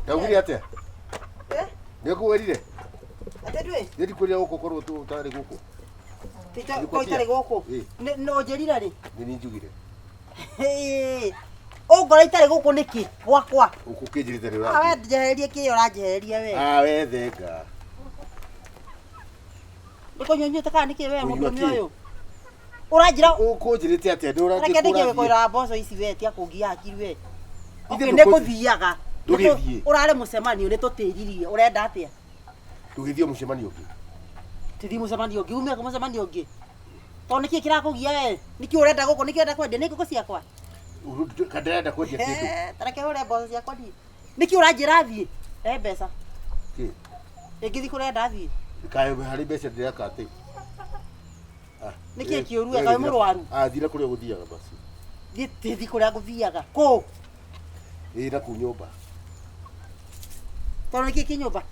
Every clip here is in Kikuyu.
Ndaugire atia? Eh? Nĩngũwĩrire? Atĩ ndwĩ? Nĩ ndikwĩrire gũkũ korwo ũtarĩ gũkũ. Ko itarĩ gũkũ? Ĩ. No njĩrire rĩ? Nĩ niĩ njugire. Ũngora itarĩ gũkũ nĩkĩ? Gwakwa. Ũkũkĩnjĩrĩte rĩ Ah, ũrathiĩ. we njehererie kĩĩ ũranjehereria we? Ah, we thenga. Nĩ kũnyua nyuĩte kana nĩkĩ we Kũnyua mũndũrũme kĩ? ũyũ? Ũranjĩra Ũkũnjĩrĩte atĩa? Nĩ ũrathiĩ reke ndĩkie kũrathiĩ. gũkwĩra mboco ici we tia kũngia hakiri we. Ithe Okay, nĩ ndũkũthi- ngũthiaga. Ndũgĩthiĩ. Ũrarĩ mũcemanio nĩ tũtĩririe. Ũrenda atĩa? Ndũgĩthiĩ mũcemanio ũngĩ. Tũthiĩ mũcemanio ũngĩ, ume mũcemanio ũngĩ. Tondũ nĩkĩ kĩrakũgia we? Nĩkĩ ũrenda gũkũ? Nĩkĩ ũrenda kwendia? Nĩ ngũkũ ciakwa? Kana ndĩrenda kwendia kĩndũ. Eh, ta reke hũre mboco ciakwa niĩ. Nĩkĩ ũranjĩra thiĩ? Rehe mbeca. Kĩ? Ĩngĩthiĩ kũrenda thiĩ. Kaĩ harĩ mbeca ndĩreka atĩ. Ah, Nĩkĩ eh, kĩũru we we, kaĩ gĩthira- mũrwaru? Ah, thira kũrĩa ũgũthiaga basi. Thiĩ thiĩ kũrĩa ngũthiaga. Kũ? Ĩ na kũu nyũmba. Tondũ nĩkĩ kĩ nyũmba?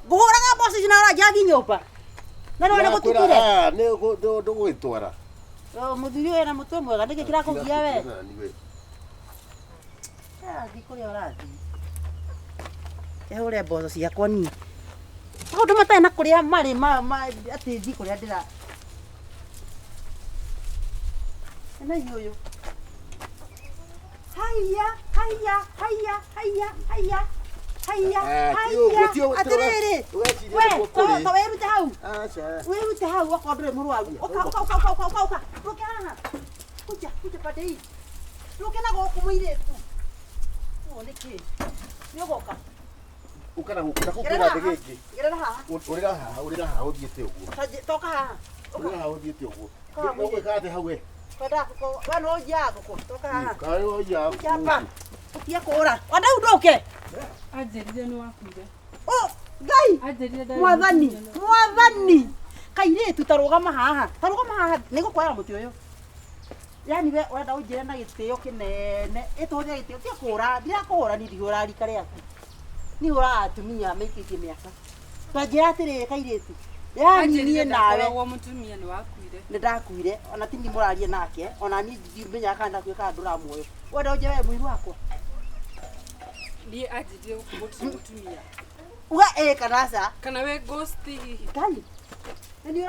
Ngũhũraga mboco ici na ũranjĩra thiĩ nyũmba. Na nĩwona Ndĩrakwĩra, gũtukire. ah, nĩ ndũgũgĩtwara. Oh, Mũthuri ũyũ ena mũtwe mwega, nĩkĩ kĩrakũgia we? Tiga we. Ũrathiĩ kũrĩa ũrathiĩ. Hũre mboco ciakwa niĩ. Maũndũ matarĩ na kũrĩa marĩ ma ma atĩ thiĩ kũrĩa ndĩra. Ena ũyũ. Haiya, haiya, haiya, haiya, haiya. Haiya, Ah, ti ũguo, haiya. ti ũguo, ti ũguo. Atĩrĩrĩ. Ũreciria We, nĩguo to kũrĩ. to wĩrute hau. Aca. Wĩrute hau okorwo ndũrĩ mũrwaru. Ũka, ũka, ũka, ũka, ũka, ũka, ũka. Ndũke haha. Kuja, kuja pande hii. Ndũke na gũkũ mũirĩtu. Ũũ nĩ kĩ? Nĩ ũgũka. Ũka na gũkũ na kũu Gerera kwĩna haha. ndege ĩngĩ. Gerera haha. Ũrĩra haha, ũrĩra haha ũthiĩte ũguo. Toka haha. Ũrĩra haha ũthiĩte ũguo. Ũka haha mũirĩtu. Ũgwĩka atĩa hau we? Kwenda ngũkũ. We no ũnjiaga ngũkũ. Toka haha. Kaĩ woia Kuja hapa. Ũtige kũũra. Wandau ndũke. Anjĩrire nĩ wakuire. Ũ, Ngai. Anjĩrire ndarĩ Mwathani, mũtumia na- mwathani. Kairĩtu ta rũgama haha. Ta rũgama haha. Nĩngũkwoera mũtĩ ũyũ. Yani we ũrenda ũnjĩre na gĩtĩo kĩnene. Ĩtũhũthĩre gĩtĩo. Tiga kũũra. Ndirakũhũra niĩ ndihũraga rika rĩaku. Niĩ hũraga atumia maikĩtie mĩaka. Twanjĩra atĩrĩrĩ kairĩtu. Yani Anjĩrire niĩ nawe ndakoragwo mũtumia nĩ wakuire. nĩ ndakuire ona ti niĩ mũraria nake ona niĩ ndimenyaga kana ndakuire kana ndũra muoyo wenda ũnjĩre we mũiru wakwa Niĩ anjĩrire gũkũ gũtirĩ mũtumia. uga ĩ kana aca Kana we ghost hihi. ngai nĩ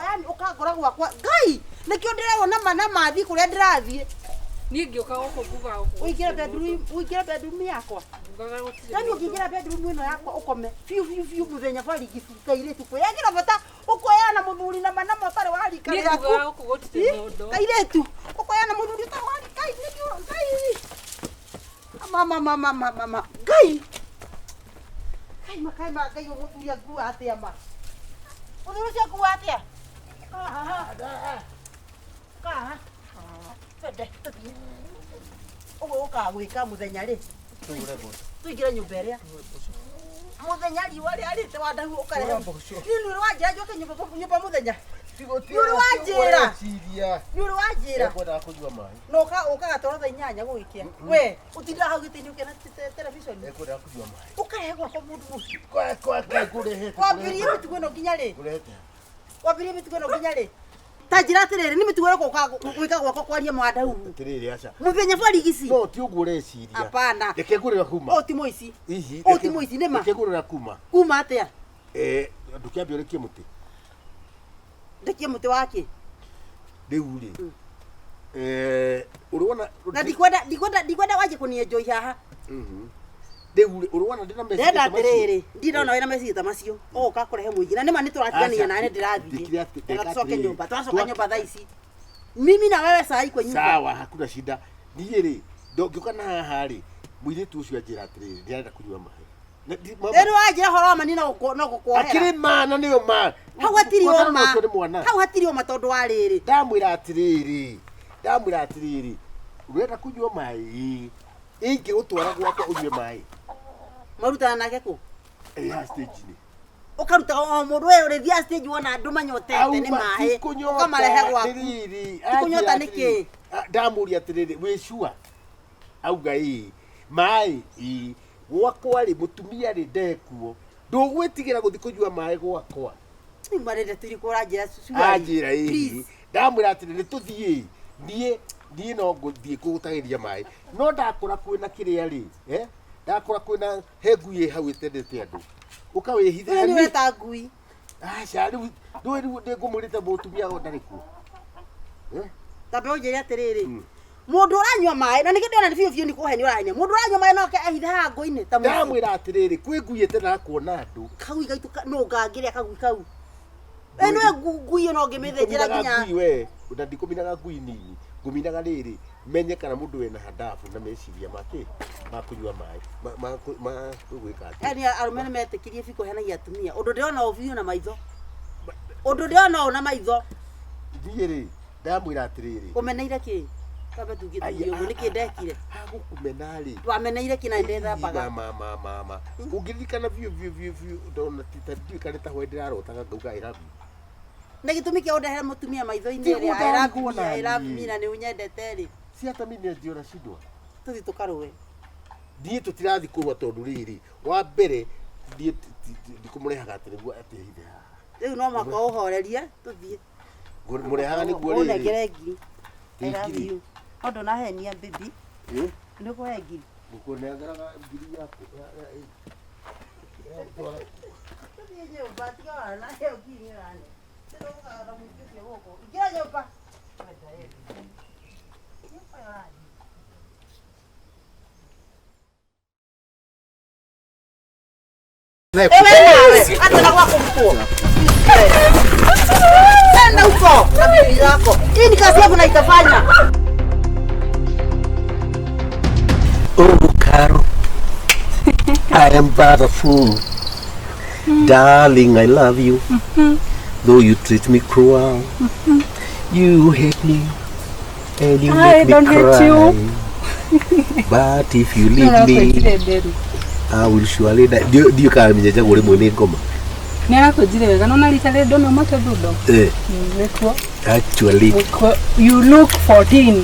yani ũkangora gwakwa ngai nĩkĩo ndĩrerwo na ma na mathiĩ kũrĩa ndĩrathiĩ Niĩ ngĩũka gũkũ ngugaga gũkũ ũingĩre gũtirĩ bedroom mũndũ. ũingĩre bedroom yakwa Ngugaga gũtirĩ yani mũndũ. ũngĩingĩra bedroom ĩno yakwa ũkome biũ biũ biũ mũthenya barigi kairĩtu kwĩyagĩra bata ũkoyana mũthuri na manama ũtarĩ wa rika Niĩ rĩaku ngugaga gũkũ gũtirĩ mũndũ. kairĩtu ũkoyana mũthuri ũtarĩ wa rika nĩkĩo ngai mama mama mama mama ngai ngai makai ma ngai ũyũ mũthuri angua atĩa ma mũthuri ũcio angua atĩa Kahaha. Kahaha. Twende tũthiĩ ũguo ũkaga gwĩka mũthenya rĩ tũingĩre nyũmba ĩrĩa mũthenya riũa rĩarĩte wandahu ũkarehe niĩ nĩ ũrĩ wanjĩra njoke nyũmba nyũmba mũthenya Nĩ ũrĩ wanjĩra. Ũreciria. nĩ ũrĩ wanjĩra Ekwendaga kũnyua maĩ. na ũka ũkaga toro thaa inyanya gũgĩkĩa we ũtindaga hau gĩtĩ-inĩ ũkĩona television Ekwendaga kũnyua maĩ. ũkarehe gwakwa mũndũ mũciĩ Kwa kwa kwa ngũrehete. wambirie mĩtugo ĩno nginya rĩ Ngũrehete. wambirie mĩtugo ĩno nginya rĩ ta njĩra atĩrĩrĩ nĩ mĩtugo ĩrĩkũ ũkaga gwĩka gwakwa kwaria mwandau Atĩrĩrĩ aca. mũthenya barigici No ti ũguo ũreciria. hapana Reke ngũrĩra kuma. ũyũ ti mũici Hihi. Ũyũ ti mũici, nĩ ma. Reke ngũrĩra kuma. kuma atĩa Eh, ndũkĩambe ũrekie mũtĩ. ndekie mũtĩ wake Rĩu rĩ. Eh, ũrĩ wona na ndikwenda ndikwenda ndikwenda wanjie kũnienjoi haha Mhm. Rĩu rĩ, ũrĩ wona ndĩna meciria ndĩrenda ta macio? atĩrĩrĩ ndindona wĩna meciria ta macio ũgũka kũrehe mũingĩ na nĩma nĩ tũratigania Aca, nawe nĩ ndikire ndĩrathiĩ atĩ- na ndeka tũcoke atĩrĩrĩ. nyũmba tũracoka nyũmba thaa ici mimi na wewe saa hii kwa nyumba Sawa, hakuna shida. Niĩ rĩ, ngĩũka na haha rĩ, mũirĩtu ũcio anjĩra atĩrĩrĩ, ndĩrenda kũnyua maĩ. Na ndi- mama, rĩu wanjĩra ũhoro wa mani no gũkuohera Akĩrĩ ma na nĩyo ma. hau hatirĩ Kwanza ũma ũcio nĩ mwana. hau hatirĩ ũma tondũ wa rĩrĩ Ndamwĩra atĩrĩrĩ, ndamwĩra atĩrĩrĩ, ũrenda kũnyua maĩ, ingĩgũtwara gwakwa ũnyue maĩ. marutana nake kũ Ĩ haha stage-inĩ. ũkaruta o mũndũ we ũrĩthiaga stage wona andũ manyotete nĩ Auma, maĩ ti kũnyota, ũkamarehe gwaku nĩ rĩrĩ, Ti kũnyota anjĩra nĩkĩ? atĩrĩrĩ, Ndamũria atĩrĩrĩ, wĩ sure? Auga ĩĩ. Maĩ ĩĩ. Gwakwa rĩ, mũtumia rĩ ndekuo, ndũgwĩtigĩra gũthiĩ kũnyua maĩ gwakwa? Rĩu marenda tũrĩ ũranjĩra surely. Anjĩra ĩĩ. Please. Ndamwĩra atĩrĩ, nĩ tũthiĩ, niĩ no ngũthiĩ kũgũtagĩria maĩ, no ndakora kwĩna kĩrĩa rĩ, eh? Ndakora kwĩna he ngui ĩ hau ĩtendete andũ, ũkawĩhithe. Wewe nĩ ũreta ngui. Aca, rĩu ndũĩ, rĩu ndĩngũmwĩrĩte mũtumia o ndarĩ kuo. Eh? Tambe ũnjĩre atĩrĩrĩ, mũndũ ũranyua maĩ na nĩkĩo ndĩrona nĩ biũ biũ nĩ kũhenia ũrahenia, mũndũ ũranyua maĩ no ke ehithe haha ngũ-inĩ ta mũciĩ. Ndamwĩra atĩrĩrĩ, kwĩ ngui ĩtendaga kuona andũ. Kagui gaitũ no ngangĩrĩa kagui kau. We nĩwe ngui ĩno ngĩmĩthĩnjĩra Ndikũminaga nginya ngui we, na ndikũminaga ngui nini, ngũminaga rĩrĩ menye kana mũndũ wĩna handabu na meciria make ma kũnyua maĩ ma gwĩka atĩa. Yani arũme nĩ metĩkirie biũ kũhenagia atumia, ũndũ ndĩrona ũũ biũ na maitho, ũndũ ndĩrona ũũ na maitho. Niĩ rĩ, ndamwĩra atĩrĩrĩ, Ũmeneire kĩ? Tambe tuge Ai, tuge ũguo, nĩkĩ ndekire? Hagũkũmena rĩ, Wameneire kĩ na ndethambaga? Ma ũngĩririkana biũ biũ biũ biũ, ndona ta ndiũĩ kana ta hwaĩ ndĩrarotaga ngauga I love you. Na gĩtũmi kĩa ũndehere mũtumia maitho-inĩ Ti rĩ, I love gũtangwo me, I na love niĩ. me, na nĩ ũnyendete rĩ, Si hata mimi ndio nashindwa. Tũthiĩ tũkarũe. Niĩ tũtirathi kũrũa, tondũ rĩrĩ, wa mbere niĩ ndikũmũrehaga atĩ nĩguo atĩ hithe haha. Rĩu no mũhaka ũhorerie tũthiĩ. Mũrehaga nĩguo rĩrĩ. Ũnengere ngiri. I love Ngiri. you. No ndũnahenia baby. Eh? Nĩ ũkũhe ngiri. Ngũkũnengeraga ngiri yaku. Tũthiĩ nyũmba, tiga wana ĩyo ngiri nĩ ũrane. Tũgũkaga mũingĩ ũcio gũkũ. Ingĩra nyũmba. Wenda ĩyo. Nyũmba ĩyo ũrathiĩ. Ewe nawe, hata na kwako mkuu. Nenda huko na bibi yako. Hii ni kazi yangu na itafanya. Oh, Caro, I am but a fool. Darling, I love you. Though you treat me cruel, you hate me and you I make me don't hate cry. you. But if you leave me, I will surely die. Ndiũ kana menyenjagwo rĩmwe nĩ ngoma. Nĩ arakwenjire wega, nona rita rĩrĩ ndona umate thundo. Eh, Nĩkuo. Actually, Nĩkuo. You look 14.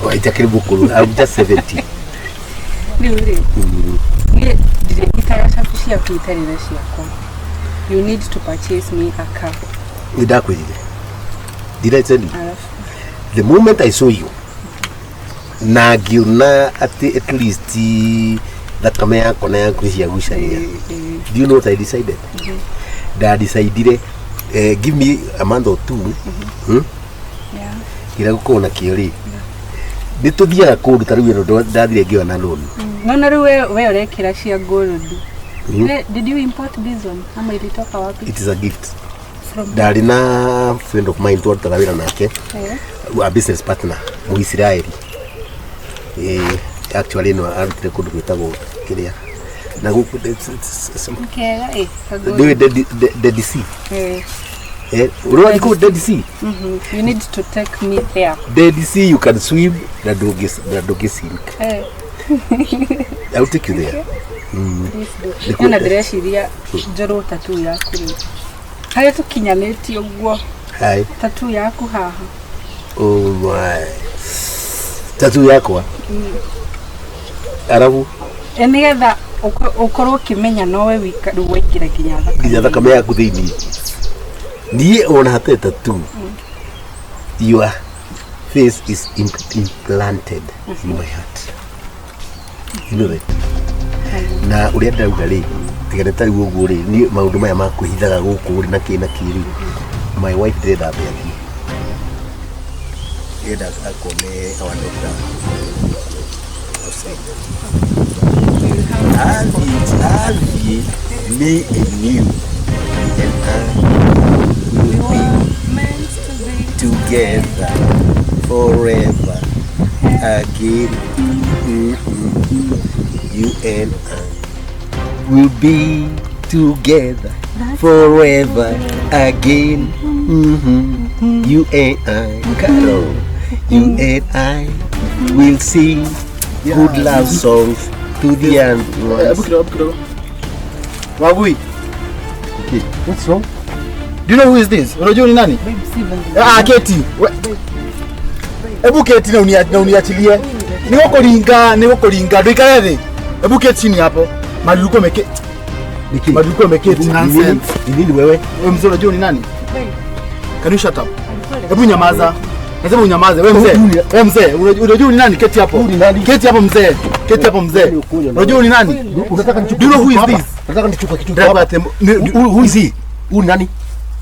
Waitakĩrĩ mũkũrũ. I'm just 70. Rĩu rĩ, niĩ ndirĩnyitaga cabu ciaku itarĩ na ciakwa. You need to purchase me a car. Nĩ ndakwĩrire. Did I tell you? Alafu The moment I saw you, na ngiona atĩ at least thakame yakwa na yaku nĩ ciagucania, do you know what I decided? Ndadecidire, give me a month or two, Yeah. Kĩrĩa gũkorwo nakĩo rĩ, nĩ tũthiaga kũndũ ta rĩu ĩno ndathire ngĩona loan. Nona rĩu we ũrekĩra cia gold. Did you import this one ama ilitoka wapi? It is a gift. From Ndarĩ na friend of mine twarutaga wĩra nake, a business partner Mũisiraeli. Actually no arutire kũndũ gwĩtagwo kĩrĩa na gũkũ Kega eh ka gold. Nĩũĩ Dead Sea? Eh, Eh, ũrĩ kũu Dead Sea? Mhm. You need to take me there. Dead Sea, you can swim na ndũngĩ sink. I will take you there. Please do. Nĩkuo- Nĩ ndĩreciria njorwo tattoo yaku rĩu. Harĩa tũkinyanĩtie ũguo, Hi. tattoo yaku haha. Oh my. Tattoo yakwa. Arabu E, nĩgetha ũkorwo ũkĩmenya nowe wika rĩu waingĩra nginya thakame. Nginya thakame yaku thĩinĩ. Niĩ ona hatarĩ tattoo. Your face is implanted in my heart. You know that? Na ũrĩa ndĩrauga rĩ, tiga nĩ tarĩu ũguo rĩ, niĩ maũndũ maya ma kwĩhithaga gũkũ rĩ na kĩ na kĩ rĩ, my wife ndĩrenda ambe athiĩ. Ndĩrenda akone our doctor outside. Athiĩ, me and you and I will be Meant to be. Together forever again. You and I will be together forever again. You and I, Carol, you and I will sing good love songs to the end. Hebu kidogo, hebu kidogo. Wagui. Okay. What's wrong? Do you know who is this? Unajua ni nani? Babe, si Ah, Keti. Hebu keti na uniachilie. Niko kuringa ndikare thĩ. Hebu keti chini hapo. Mahali ulikuwa umeketi. Mahali ulikuwa umeketi. Nonsense. Ni nini wewe? Wewe mzee, unajua ni nani? Can you shut up? Hebu nyamaza. Nasema unyamaze wewe mzee. Wewe mzee, unajua ni nani? Keti hapo. Huyu ni nani? Keti hapo mzee. Keti hapo mzee. Unajua ni nani? Unataka nichukue? Do you know who is this? Unataka nichukue kitu Driver hapa? Who is he? Huyu ni nani?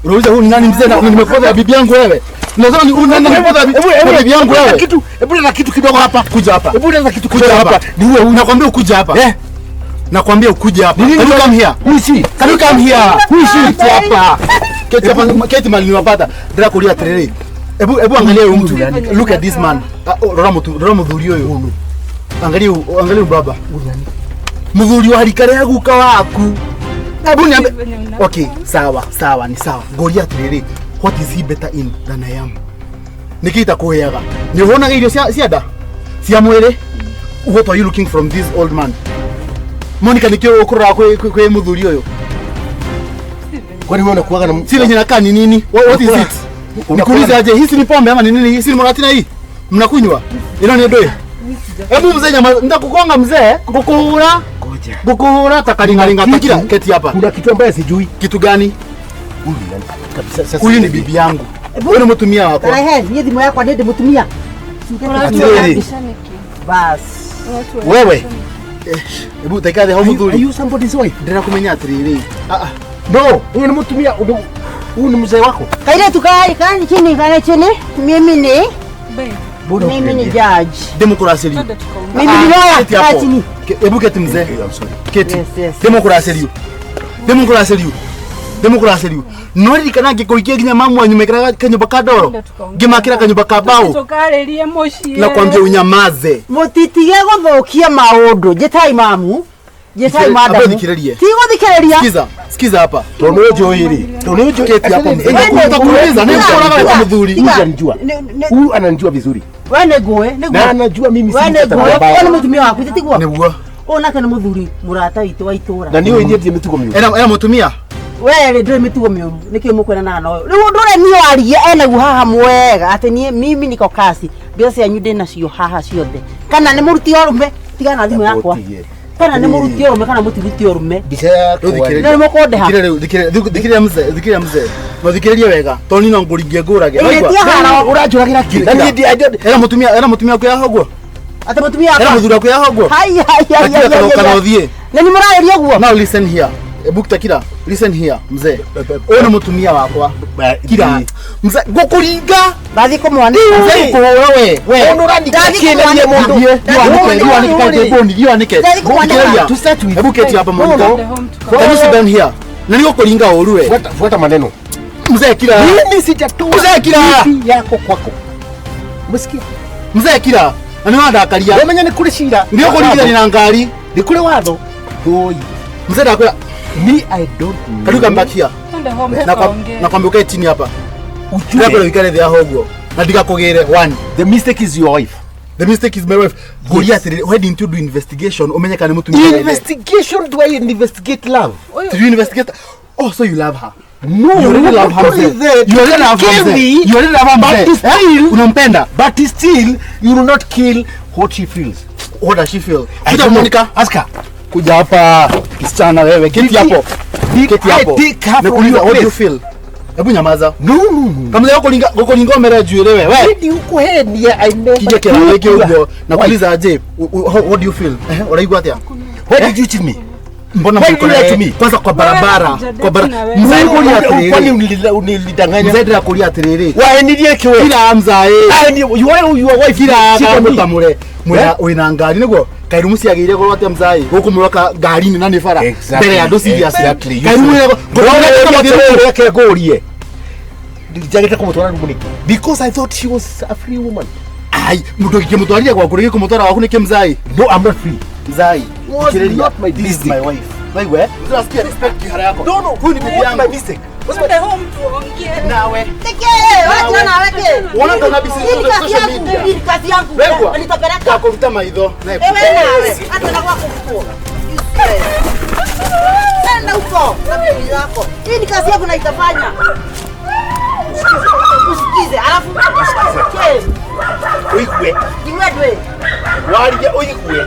Unauliza huyu ni nani mzee na nimefuata bibi yangu wewe? Unasema ni huyu nani, nimefuata bibi yangu wewe? Kitu, hebu leta kitu kidogo hapa. Kuja hapa. Hebu leta kitu Kuja kidogo hapa. hapa. Ni huyu. Nakwambia ukuje hapa. Eh? Nakwambia ukuje hapa. Ni nini Can you come here? Who is he? Can you come here? Who is she? Keti hapa. Keti hapa, keti mahali niwapata. Ndĩra kũria atĩrĩrĩ. Hebu angalia huyu mtu. Look at this man. Ah, oh, rora mutu, rora muthuri ũyũ. Angalia angalia huyu baba. Muthuri wa rika rĩa guka waku. Hebu niambe. Okay, sawa, sawa, ni sawa. Ngoria atĩrĩrĩ. What is he better in than I am? Nĩkĩ itakũheaga? Nĩ ũhũnaga irio cia nda? Cia mwĩrĩ? What are you looking from this old man? Monica, nĩkĩ ũkũrora kwĩ mũthuri ũyũ? Kwani wewe unakuaga na Si venye nakaa ni nini? What is it? Nikuulize aje, hii si ni pombe ama ni nini? Hii si ni muratina hii? Mnakunywa? Ino ni ndui? Hebu mzee nyama, nitakugonga mzee, ngukuhura. Ngoja. Ngukuhura takaringaringa takira keti hapa. Kuna kitu ambaye sijui. Kitu gani? Huyu ni nani? Kabisa sasa. Huyu ni bibi yangu. Huyu ni mutumia wako. Rehe, niĩ thimũ yakwa nĩ ndĩ mũtumia. Atĩrĩrĩ. Bas. Wewe. Hebu taikathe hau Are muthuri. you somebody's wife? Ndĩra kũmenya atĩrĩrĩ. Ah ah. No, huyu ni mutumia, huyu ni mzee wako. Kairetu kai kai chini kana chini. Mimi ni Mbona mimi ni ukuniambia? judge. Democracy. Mimi ni lawyer. Keti Kaa hapo. chini. Hebu keti mzee. Okay, I'm sorry. Keti. Yes. Democracy. Democracy. Democracy. No ririkana ngĩkũhikia nginya mamu wanyu mekĩraga kanyũmba ka ndoro. Ngĩmakĩra kanyũmba ka mbaũ. Tukarĩrie mũciĩ. Nakwambia unyamaze. Mũtitige gũthũkia maũndũ. Njĩtai mamu. Njĩtai madamu. Amba thikĩrĩrie. Ti gũthikĩrĩria. Sikiza, sikiza hapa. Tondũ ũyũ rĩ. Tondũ ũyũ Keti hapo mzee. Wewe Nitakuuliza, Tiga, nĩũkoraga tiga, wĩ mũthuri. tiga. Huyu ananijua. Huyu ananijua vizuri. We nĩ ngũĩ, nĩ Na ngũĩ. anajua mimi si We nĩ mtu ngũĩ. mbaya. We nĩ mũtumia waku, tiguo? Nĩguo. Ũyũ nake nĩ mũthuri mũrata witũ wa itũra. Na niĩ ndiĩ mĩtugo mĩũru. Ena mũtumia? We rĩ ndũrĩ mĩtugo mĩũru, nĩkĩ mũkwendanaga na ũyũ? Rĩu ũndũ ũrĩa niĩ waria enaguo haha mwega atĩ niĩ mimi niko kasi, mbeca cianyu ndĩnacio haha ciothe. Kana nĩ mũruti ũrũme, tigana na thimũ yakwa. Ũtige. Kana nĩ mũruti ũrũme kana mũtiruti ũrũme. Mbica yakwa. Rĩu thikĩrĩria. Nĩ mũkũndĩha. Thikĩrĩria rĩu, thikĩrĩria mzee, thikĩrĩria mzee. No thikĩrĩrie wega. Tondũ niĩ no ngũringie ngũrage. Ĩĩ, Waigua? tia haro. Ũranjũragĩra kĩ? Na niĩ I don't Ena mũtumia, ena mũtumia waku yaha ũguo? Atĩ mũtumia Ena wakwa. mũthuri waku yaha ũguo? Hai hai hai Takira hai. kana hai. ũthiĩ. Na nĩ mũrarĩria ũguo? Now listen here. Hebu takira, listen here mzee. Ũyũ nĩ mũtumia wakwa. Kira. Mzee, ngũkũringa. Ndathiĩ kũmwanĩka. Mzee, ngũkũhũra we. We. Mũndũ ũrandika Ndathi kĩ na niĩ kũmwanĩka. mũndũ? Thiĩ, Ndathi thiĩ kũmwanĩka. wanĩke, thiĩ wanĩke, Ndathi kũmwanĩka. Thikĩrĩria. To start with. Hebu keti hapa Monica. No, Can you sit down here? Na nĩgũkũringa ũru we. Fuata maneno. Mzee kira. Mimi sijatoa Mzee kira. bibi yako kwako. Umesikia? Mzee kira. Na nĩ wandakaria. Wamenya nĩ kũrĩ cira. Nĩũkũringithania na ngari. Nĩ kũrĩ watho. Oi. Mzee ndakwĩra, Me I don't know. can you come back here? Twende home tukaongee. Nakwambia ukae chini hapa. Ujue. Ndakwĩra ũikare thĩ haha ũguo. Na ndigakũgĩre one. The mistake is your wife. The mistake is my wife. Ngoria atĩrĩrĩ, why didn't you do investigation umenye kana nĩ mũtumia wene? Investigation, do I investigate love? Did you investigate? Oh, so you love her. No, You already love her not only mzee. that, You already love her kill mzee. me, You already love her but mzee. still- Eh? Unampenda? But still, you will not kill what she feels. What does she feel? I Kuja don't know. Monica. Ask her. Kuja hapa kisichana wewe. Keti hapo. Keti I hapo. take her from Nikuuliza, your what do you place? feel? Hebu nyamaza. No. Kama leo kulinga kulinga mbere njuĩrĩ we. We. Ndio ukuhenia, I never Kije kĩra gĩkĩ took ũguo. your Nakuuliza aje? What do you feel? Eh, ũraigua atĩa? Why did you cheat me? Mbona Why mko you na lie to me? Kwanza kwa barabara, Wewe, kwa barabara. wewe. Mzee kuria Kwani atĩrĩrĩ. unilidanganya? Mzee ndĩrakũria atĩrĩrĩ. Waenirie kĩ we? Kira mzae. You your wife Kira cheat on me. mutamure. Mwena wĩna ngari nĩguo kairumu ciagĩire goro atĩa mzai gũkũ mũroka ngari-inĩ na nĩ bara mbere ya andũ serious. Exactly. Kairumu ĩrĩa Reke ngũrie. Njagĩte kũmũtwara rumu nĩkĩ? Because I thought she was a free woman. Ai, mũndũ gĩkĩmũtwarire gwaku rĩgĩ kũmũtwara waku nĩkĩ mzai? No, I'm not free. Mzai, Was thikĩrĩria. not my This is mistake. my wife. Waigua? Tunasikia respect kihara yako. No, Huyu ni bibi What's my yangu. mistake? Twende home tuongee. Nawe. Teke, wacha nawe ke. Wona ndona bici Hii ni kazi social yangu, media. hii ni kazi yangu. Wegwa. Nitapeleka. Ndakũruta maitho. Ewe nawe, hata na kwako huko. Nenda huko na bibi yako. Hii ni kazi yangu na itafanya. Usikize, alafu usikize. Ũigue. Njigue ndwĩ. Warie ũigue.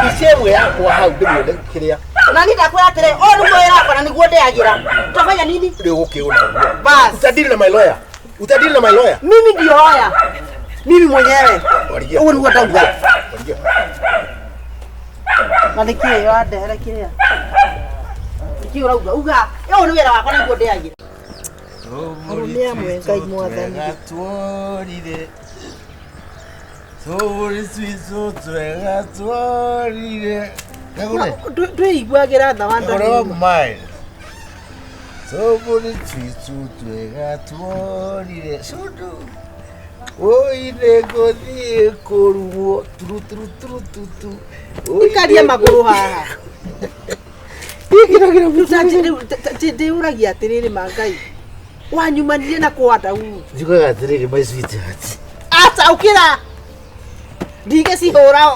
Ici ĩmwe yakwa hau ndĩmĩone kĩrĩa. Na niĩ ndakwĩra atĩrĩ, ũyũ nĩguo wĩra wakwa na nĩguo ndĩagĩra. Utafanya nini? Rĩu gũkĩũna. Bas. Utadili na my lawyer. Utadili na my lawyer. Mimi ndio lawyer. Mimi mwenyewe. Warigia. Ũguo nĩguo ndauga. Warigia. Na nĩkĩĩ ũrandehera kĩrĩa? Nĩkĩĩ ũrauga? Uga, ũyũ nĩ wĩra wakwa na nĩguo ndĩagĩra. Arũme amwe Ngai mwathani. Twatworire. Tũbũri twitũ twega tworire. Kagũre. Ndwĩiguagĩra tha wa Kagũre wa mine. Tũbũri twitũ twega tworire. Cundu. Oi nĩngũthiĩ kũrumwo turu turu turu tutu. Ikaria magũrũ haha. Ndĩũragia atĩrĩrĩ ma Ngai. Wanyumanire na kwanda u. Njugaga atĩrĩrĩ my sweetheart. Aca ũkĩra. Ndigĩcihũra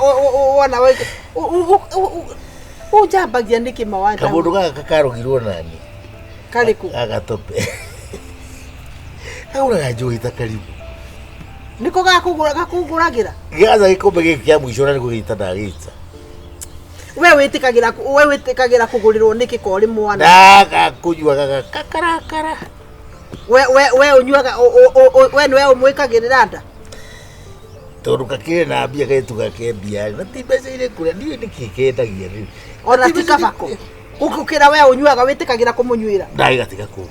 wona ũnjambagia nĩkĩ mawanda. Kamũndũ gaka karũgirwo nani? Karĩkũ? Gaka tope. Kagũraga njohi ta karibu. Nĩko gakũgũragĩra? Gĩaca gĩkombe gĩkĩ kĩa mũico na nĩgũgĩita ndagĩita. We wĩtĩkagĩra kũgũrĩrwo nĩkĩ korĩ mwana? Ndagakũnyua gaka kakarakara. We ũnyuaga we nĩwe ũmwĩkagĩrĩra nda? Tondũ kakĩrĩ na mbia gaitu gake mbia na ti mbeca irĩ kũrĩa ndiũĩ nĩkĩ kendagia rĩu. Ona ti kabako. Gũkĩra we ũnyuaga wĩtĩkagĩra kũmũnyuĩra? Ndagĩgatiga kũu.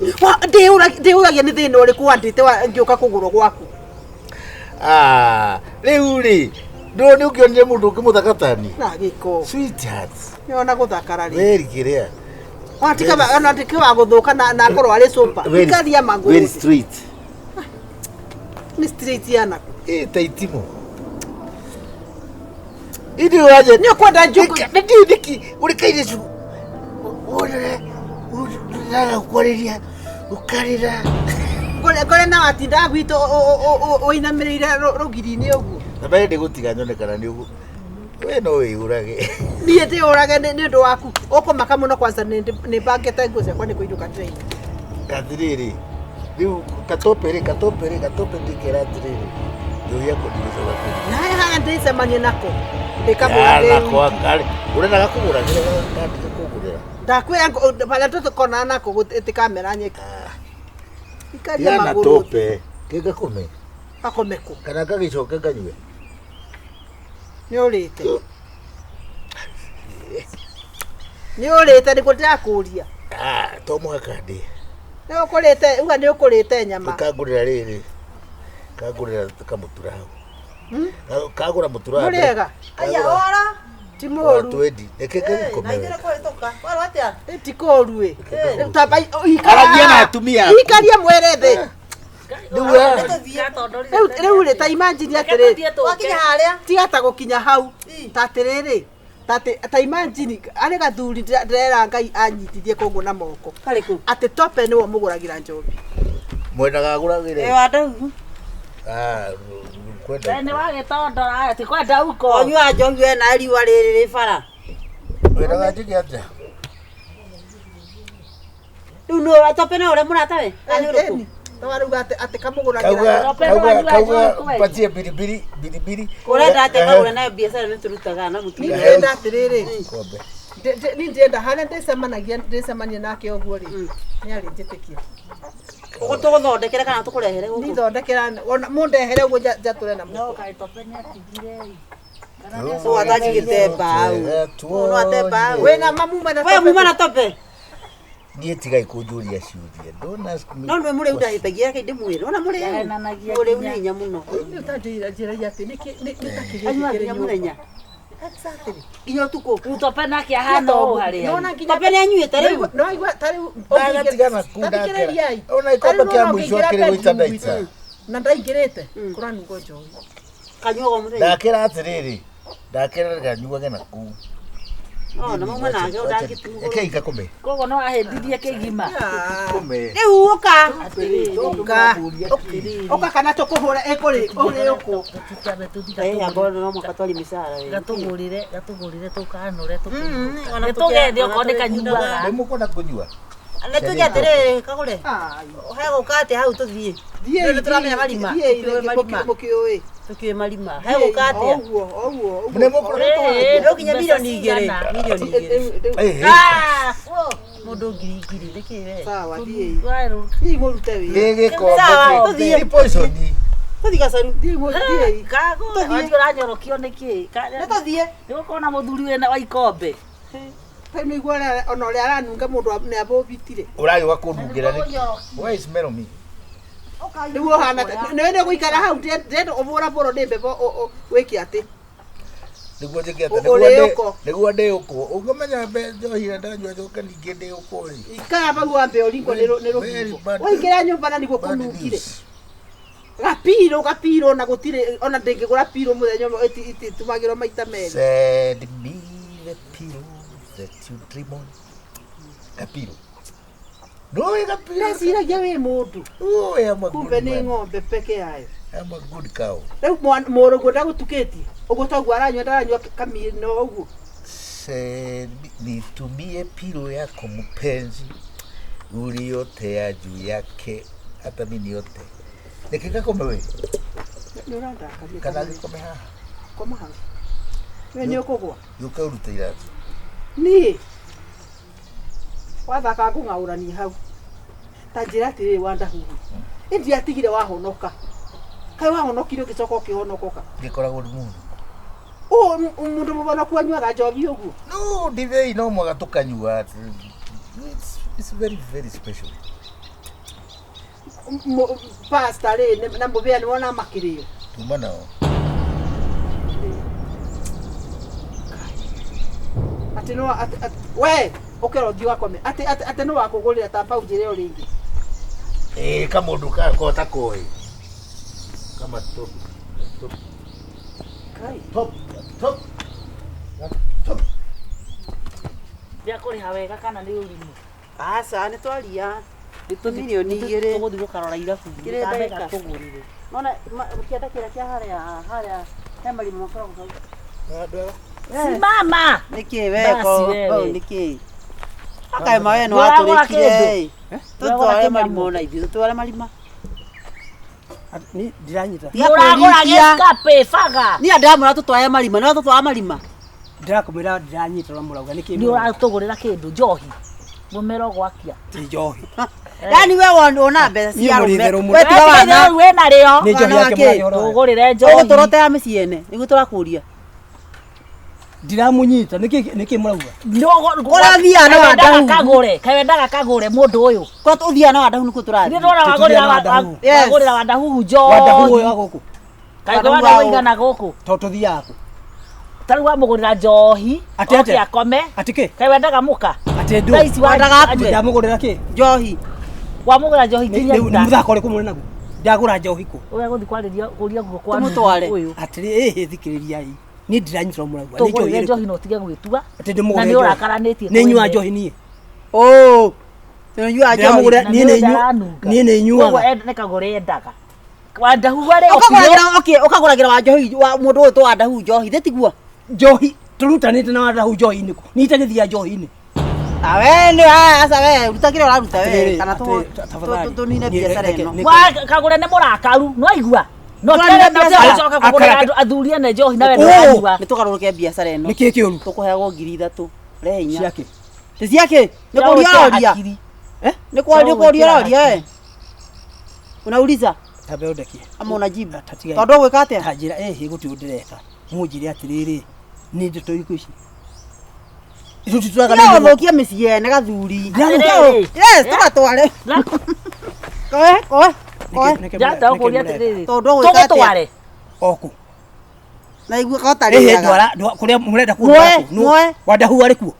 Ndĩũragia nĩ thĩna ũrĩkũ wandĩte ngĩũka kũgũrwo gwaku? Rĩu rĩ ndũrona nĩ ũkĩonire mũndũ ũngĩ mũthaka tani? Na gĩko. Sweetheart. Nĩwona gũthakara rĩ. Weri kĩrĩa. Ona ti wa gũthũka na akorwo arĩ super. Ikaria magũrũ. Very straight. Nĩ straight yana. Ĩ ta itimũ. Ĩndĩ waje. Nĩ ũkwenda njũkũ. Na ndiũĩ nĩkĩ ũrĩ kairĩtu. Ũrere ũraga kwarĩria ũkarĩra. Kũrĩa na watindaga gwitũ ũinamĩrĩire rũgiri-inĩ ũguo. Na mbere ndĩgũtiga nyone kana nĩ ũguo. We no wĩyũrage. Niĩ ndĩyũrage nĩ ũndũ waku. Ũkũmaka mũno kwanza nĩ bangĩte nguo ciakwa nĩ kũinũka ndĩrainũka. Atĩrĩrĩ, rĩu katope rĩ katope rĩ katope ndĩkera atĩrĩrĩ. Njohi yakwa ndigũcoka kũnyua. Na haha ndĩcemanie nako. Ndĩkamũra ndĩ. Ũrenda gakũgũragĩra gakũgũrĩra. Ndakwĩra harĩa tũtũkonana nako gũtikamera nyeki. Ikaria Tigana magũrũ. tope. Kĩgakome. Gakome kũ? Kana gagĩcoke kanyue. Nĩ ũrĩte. Nĩ ũrĩte nĩguo ndĩrakũria. To mũhaka ndĩe. Nĩ ũkũrĩte, uga nĩ ũkũrĩte nyama. Kangũrĩra rĩrĩ. Kangũrĩra kamũtura hau. Kagũra mũtura. Mũrĩega. Aya ora. Ti mũru. Twendi. Reke gagĩkome. Na ithuĩ kũhĩtũka. Kwarwo atĩa? Ti kũũru ĩ. Aragia na atumia aku. Ikaria mwere thĩ. Rĩu rĩ ta imagine atĩrĩrĩ. Wakinya harĩa? Tiga ta gũkinya hau. Ta atĩrĩrĩ. Ta imagine arĩ gathuri ndĩrera Ngai anyitithie koguo na moko. Karĩkũ? Atĩ tope nĩwe ũmũgũragĩra njohi. Mwendaga agũragĩre. Ĩ wa ndau. Kwenda. Nĩ wagĩtondora ti kwenda uko. Ũnyua njohi we na riũa rĩrĩ rĩ bara. Mwendaga njĩke atĩa? Rĩu nũ tope no ũrĩa mũratawe? Kana nĩ ũrĩkũ? Twarauga atĩ kamũgũragĩra. Kauga patie biribiri biribiri. Ũrenda atĩa kagũra nayo biacara nĩ tũrutaga na mũtumia. Niĩ ndĩrenda atĩrĩrĩ. Niĩ ndĩrenda harĩa ndĩcemania nake ũguo rĩ. Nĩ arĩnjĩtĩkia. Tũgũthondekere kana tũkũrehere gũkũ? Nithondekera mũndehere ũguo njatũre na mũhuko. No kaĩ tope nĩ atigire ĩ. Ũũ atanjigĩte mbaũ. No ate mbaũ. Wĩna mamuma na We muma na tope. Niĩ tigai kũnjũria ciũria. Don't ask me. No nĩwe mũrĩu ndahĩtagia reke ndĩmwĩre. Ona mũrĩu. Mũrĩu nĩ hinya mũno. Rĩu ta njĩragia atĩ nĩkĩ nĩ ta kĩrĩa Anyuaga kĩrĩ nginya nyũmba. mũthenya. Exactly. Nginya ũtukũ. Rĩu tope nake ahana ũũ harĩa. Tope nĩ anyuĩte rĩu. No aigua ta rĩu Ndagatigana kuu Tathikĩrĩriai. Ona ikombe kĩa mũico akĩrĩ gũita ndaita. Na ndaingĩrĩte kũranungwo njohi. Kanyuaga o mũthenya. Ndakĩra atĩrĩrĩ. Ndakĩra kanyuage na kuu. Oh, na mauma nake ũndangĩtugwo. Reke ikakome. Koguo no ahĩtithie kĩgima. Kome. Rĩu ũka. Ũka. Ũka kana tũkũhũra ĩkũrĩ ũrĩ ũkũ. Eh, anga no mũhaka twari mĩcara we. Gatũgũrĩre tũkanũre Ona tũkĩinũka. Tũgethe okorwo nĩ kanyuaga. Nĩ mũkwenda kũnyua? Nĩ tuge atĩrĩrĩ kagũre. Hegũka atĩa hau tũthiĩ? Thiĩi Nĩ tũramenya marima. Thiĩi Tũkiũĩ marima. mũkĩũĩ. Tũkiũĩ marima. Hegũka atĩa? Oguo oguo. Nĩ mũkũrora Rĩu nginya milioni igĩrĩ. Milioni igĩrĩ. Eh, Ah, wo. Mũndũ ngiri ngiri nĩkĩ we? Sawa thiĩi. Waru. Thiĩi mũrute wĩra. Nĩ gĩkombe Sawa, kĩ- tũthiĩ. Ti poison. Tũthiĩ gacaru. Thiĩi thiĩi. Kago, Tũthiĩ. wathiĩ ũranyorokio nĩkĩ? Nĩ tũthiĩ. Nĩgũkorwo na mũthuri wĩna wa ikombe. Rĩu nĩigua ũrĩa ona ũrĩa aranunga mũndũ nĩ abũbitire. Ũragĩũka kũndungĩra nĩkĩ? Why smell me? Rĩu ũhana nĩwe nĩ ũgũikara hau ndĩrenda ũbũrabũrwo nĩ mbebo wĩke atĩ. Nĩguo njĩke atĩa? Ũrĩũkwo. Nĩguo ndĩũkwo. Ũngĩmenya mbe njohi ĩrĩa ndanyua njoke ningĩ ndĩũkwo rĩ. Ikara hau wambe ũringwo nĩ Very rũhuho. bad- Waingĩra nyũmba na nĩguo bad kũnungire. news. Gapiro gapiro na gũtirĩ ona ndĩngĩgũra piro mũthenya ũmwe ĩtũmagĩrwo maita merĩ. Send me the pillow that you dream on. Kapiro. No, kapiro. Ndeciragia wĩ mũndũ. Oh, I am a Kumbe good nĩ man. ng'ombe peke yayo. I am a good cow. Rĩu mũrũguo ndagũtukĩtie. Ũguo toguo aranyua ndaranyua kamino ũguo. Send me, nitumie pilo yako mpenzi uliotea juu yake hata mimi niote. Nikikakome we Nĩ ũrandakaria. kana gĩkome haha Koma hau. We nĩ ũkũgwa. yũke ũrute iratũ. Niĩ wathaka ngũng'aũrania hau. Ta njĩra atĩrĩrĩ wandahuhu. Ĩ ndiatigire wahonoka. Kaĩ wahonokire ũgĩcoka ũkĩhonokoka. Ngĩkoragwo nĩ mũndũ. Ũũ mũndũ mũhonoku anyuaga njohi ũguo. No, ndibei no mwaka tũkanyua. It's very very special. Pastor rĩ na mũbĩa nĩ wona makĩrĩo. Tuma nao. Atĩ no we ũkĩra ũthiĩ ũgakome. Atĩ atĩ no wakũgũrĩra ta mbau njĩre o rĩngĩ. Eh, kamũndũ gakoo ta koĩ. Kama top. Top. Kai. Top. Top. Top. Ndia kũrĩha wega kana nĩ ũrimũ? Aca nĩ twaria. Milioni igĩrĩ. Tũgũthiĩ gũkarora irabu. Kĩrĩa ndagĩka. Tũgũrĩre. Nona kĩanda kĩrĩa kĩa harĩa harĩa he marima makoragwo hau. Simama. Nĩkĩ we ko Basi wewe. hau nĩkĩ? Akae mawe no Ndũragũra atũrĩkire. Tũtware Ndũragũra marima ona ithuĩ tũtware marima. Ni ndiranyita. Tiga Ũragũra kwĩrikia. gĩkape baga. Niĩ ndamwĩra tũtware marima, no tũtwara marima. Ndĩrakũmwĩra ndiranyita ũrĩa mũrauga nĩkĩ Nĩ ũratũgũrĩra kĩndũ njohi. Mũmero gwakia. Ti njohi. Yaani we wona mbeca Niĩ cia mũrĩ arũme. itherũ mũno. We tiga wana. Wĩ narĩo. Nĩ njohi Wana yake wakĩ? mũragia ũhoro wayo. Tũgũrĩre njohi. Ũgũtũrotea mĩciĩ ene nĩguo tũrakũria. Ndiramunyita nĩkĩ nĩkĩ mũrauga? Kũrĩa thiaga na Kawendaga Wandahu. kagũre. Kawendaga kagũre mũndũ ũyũ. Kũrĩa tũthiaga na Wandahu nĩkuo Nĩ tũrathiĩ. ndona Tũthiaga wagũrĩra na Wandahu. Yes. wagũrĩra Wandahuhu Wandahu ũyũ njohi. wa gũkũ. Kaĩ Wandahu Wandahu wa igana gũkũ. To tũthiaga kũ? Ta rĩu wamũgũrĩra njohi. Atĩ Oke atĩa? akome. Atĩ kĩ? Kaĩ wendaga mũka? Atĩ ndũ? Thaa ici Wendaga akue. Ndamũgũrĩra kĩ? Njohi. Wamũgũrĩra njohi Nĩ nginya nĩ ita. mũthako ũrĩkũ mũrĩ naguo? Ndagũra njohi kũ? Ũrĩa gũthiĩ kwarĩria kũria guo kwa Tũmũtware. ũyũ. Atĩrĩ ĩhĩ thikĩrĩriai. Niĩ ndiranyita ũrĩa mũrauga. Nĩ njohi Tũgũrĩre ĩrĩkũ? njohi na ũtige gwĩtua. Atĩ Na ndĩmũgũrĩre nĩ njohi. ũrakaranĩtie. Nĩ nyuaga njohi niĩ. Oo. Tũnyuaga njohi. Ndĩramũgũrĩra Na niĩ nĩ nĩ nyua ndaranunga. niĩ nĩ Koguo nyuaga. nĩ kagũre endaga. Wandahu arĩ Ũkagũragĩra okay, ũkagũragĩra wa njohi wa mũndũ ũyũ tũ Wandahu njohi thĩ tiguo? Njohi tũrutanĩte na Wandahu njohi-inĩ kũ? Niĩ itagĩthiaga njohi-inĩ. Ah we nĩ aca we ruta kĩrĩa ũraruta we Atĩrĩrĩ, kana atĩrĩrĩ, tafadhali. tũnine Niĩ biacara reke- ĩno. nĩ- Kagũre nĩ mũrakaru no aigua. No Tũranina tere na biacara. ũcoka kũgũrĩra Akaraka- andũ athuri ene njohi na we Ũũ. ndũranyua. Nĩ tũgarũrũke biacara ĩno. Nĩkĩ kĩũru? Tũkũheagwo ngiri ithatũ. Rehe inya. Ciake. Ti ciake? Nĩ kũria ũroria. Hakiri. Eh? Nĩ kũria Cia ũroria we. Unauliza Tambe ũndekie. ama unajibu? Tatigai. Tondũ ũgwĩka atĩa? Ta njĩra ĩhĩ gũtirĩ ũndũ ndĩreka. Mũnjĩre atĩrĩrĩ, nĩ ndeto irĩkũ ici? Ithuĩ tũtũraga Tiga na gũthũkia mĩciĩ ene gathuri. Atĩrĩrĩ. Yes, tũgatware. Koe, koe, koe. Njata ũkũria atĩrĩrĩ. Tondũ ũgwĩka atĩa? Tũgũtware. Oku. Na igua kota Ĩhĩ rĩaga. ndwara kũrĩa mũrenda Mwoe, kũndwara kũ? mwoe. Wandahu arĩ kuo.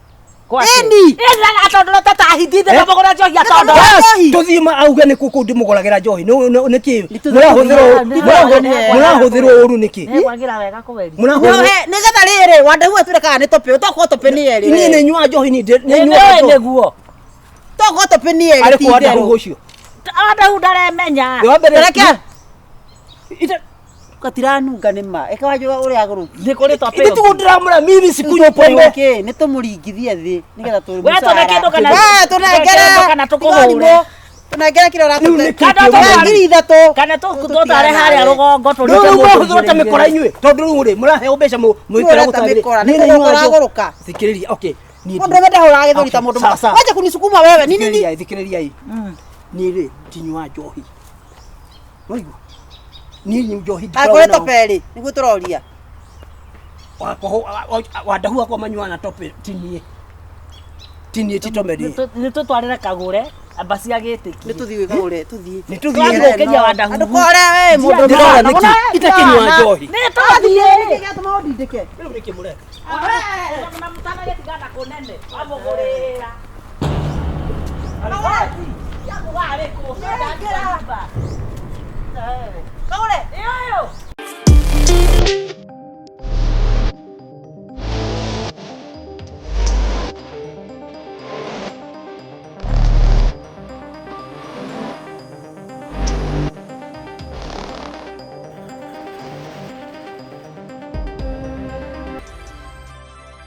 Gwake. Ĩni. Ĩni atondora tata ahithite Eh? ndamũgũrĩra njohi atondora. Njohi. Tũthiĩ ma auge nĩ kũ kũu ndĩmũgũragĩra njohi. Nĩkĩ? Nĩ Mũrahũthĩrwo tũthiĩ- mũrahũthĩrwo ũru nĩkĩ? Nĩngwagĩra wega kũgeria. Mũrahũthĩrwo Nĩgetha rĩrĩ Wandahu atwĩre kana nĩ tũpĩ tokorwo tũpĩ nĩ erĩ Niĩ we. nĩ nyuaga njohi niĩ nĩ Nĩ nyuaga nĩũĩ njohi. nĩguo. Tokorwo tũpĩ nĩ erĩ Arĩ ti kuo Wandahu itherũ. ũcio. Wandahu ndaremenya. Wa mbere Reke. Ita Gatiranunga nĩ ma. Eka wanjũra ũrĩa agũrũki. Nĩ kũrĩ tope. Ithe tugundiramura mimi sikunywa pombe. Nĩ tũmũringithie thĩ nĩgetha tũ We tũne kĩndũ kana- We, tũnengere. Kĩndũ kana tũkũhũre. Tũnengere kĩrĩa Rĩu nĩ ũratũte. kĩ Kana kĩũmũ? 3,000. Kana tũtware harĩa rũgongo Rĩu tũrute rĩu mũndũ mũhũthĩra ta igĩrĩ mĩkora inyuĩ tondũ rĩu rĩ mũraheo mbeca mũikara Ũreta mĩkora, Niĩ nĩ nĩnyuaga kũgũrũka njohi. ũragũrũka. Thikĩrĩria, okay. Niĩ Mũndũ ũrĩa ndahũraga gĩthũri ta Okay, mũndũ sawa, sawa. Wacha kunisukuma wewe. Nini nini? Thikĩrĩriai, thikĩrĩriai. Niĩ rĩ ndinyuaga njohi. Waigua? Niĩ nyu njohi ndikoragwo Akũrĩ nayo. tope rĩ, nĩguo tũroria. Wakwa wandahu akwa manyuaga na tope ti niĩ. Ti niĩ ti tome rĩ. Nĩ tũtwarĩre kagũre amba cia gĩtĩki. Nĩ tũthiĩ gwĩka tũthiĩ. Nĩ tũthiĩ. Twagũkĩria wandahu. Andũ kore we mũndũ Ndĩrora nĩkĩ itakĩnyua njohi. Nĩ tũthiĩ. Nĩkĩ gĩatũma ũndindĩke? Rĩu nĩkĩ mũreka? Na mũtanagĩtigana kũnene wamũgũrĩra.